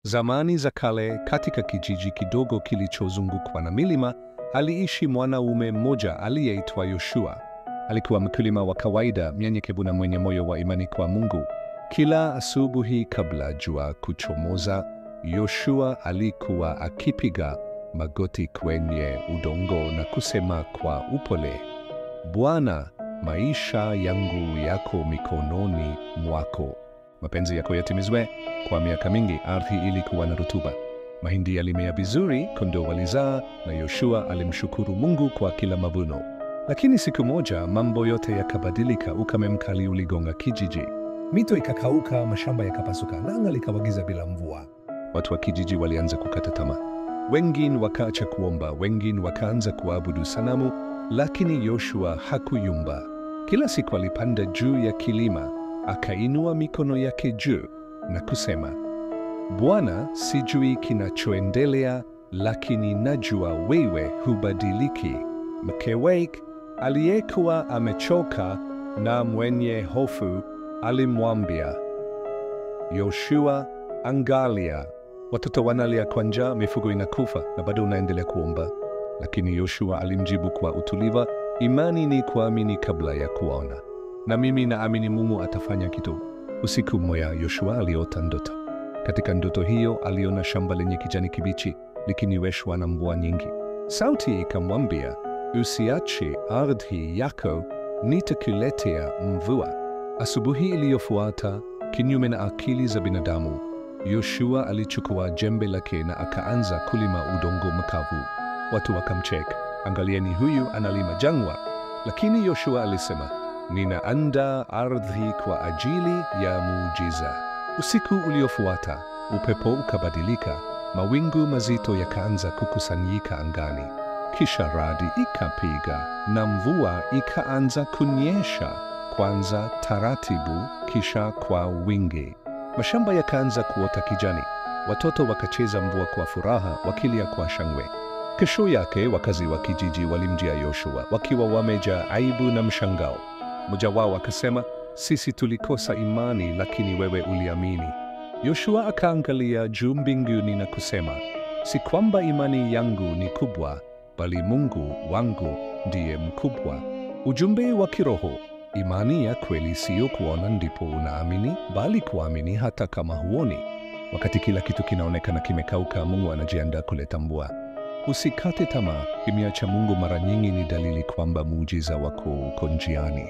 Zamani za kale, katika kijiji kidogo kilichozungukwa na milima, aliishi mwanaume mmoja aliyeitwa Yoshua. Alikuwa mkulima wa kawaida, mnyenyekevu na mwenye moyo wa imani kwa Mungu. Kila asubuhi kabla jua kuchomoza, Yoshua alikuwa akipiga magoti kwenye udongo na kusema kwa upole, Bwana, maisha yangu yako mikononi mwako. Mapenzi yako yatimizwe. Kwa miaka mingi ardhi ilikuwa na rutuba. Mahindi yalimea vizuri, kondoo walizaa, na Yoshua alimshukuru Mungu kwa kila mavuno. Lakini siku moja mambo yote yakabadilika. Ukame mkali uligonga kijiji. Mito ikakauka, mashamba yakapasuka, na anga likawa bila mvua. Watu wa kijiji walianza kukata tamaa. Wengine wakaacha kuomba, wengine wakaanza kuabudu sanamu, lakini Yoshua hakuyumba. Kila siku alipanda juu ya kilima, akainua mikono yake juu na kusema, Bwana, sijui kinachoendelea, lakini najua wewe hubadiliki. Mkewe aliyekuwa amechoka na mwenye hofu alimwambia, Yoshua, angalia, watoto wanalia kwa njaa, mifugo inakufa na bado unaendelea kuomba. Lakini Yoshua alimjibu kwa utulivu, imani ni kuamini kabla ya kuona, na mimi naamini Mungu atafanya kitu. Usiku mmoja Yoshua aliota ndoto. Katika ndoto hiyo aliona shamba lenye kijani kibichi likinyweshwa na mvua nyingi. Sauti ikamwambia, usiache ardhi yako, nitakuletea mvua. Asubuhi iliyofuata, kinyume na akili za binadamu, Yoshua alichukua jembe lake na akaanza kulima udongo mkavu. Watu wakamcheka, angalieni huyu analima jangwa. Lakini Yoshua alisema, ninaandaa ardhi kwa ajili ya muujiza. Usiku uliofuata, upepo ukabadilika, mawingu mazito yakaanza kukusanyika angani. Kisha radi ikapiga na mvua ikaanza kunyesha, kwanza taratibu, kisha kwa wingi. Mashamba yakaanza kuota kijani. Watoto wakacheza mvua kwa furaha, wakilia kwa shangwe. Kesho yake wakazi wa kijiji walimjia Yoshua wakiwa wamejaa aibu na mshangao. Mmoja wao akasema, sisi tulikosa imani, lakini wewe uliamini. Yoshua akaangalia juu mbinguni na kusema, si kwamba imani yangu ni kubwa, bali Mungu wangu ndiye mkubwa. Ujumbe wa kiroho: imani ya kweli siyo kuona ndipo unaamini, bali kuamini hata kama huoni. Wakati kila kitu kinaonekana kimekauka, Mungu anajiandaa kuleta mvua. Usikate tamaa. Kimya cha Mungu mara nyingi ni dalili kwamba muujiza wako uko njiani.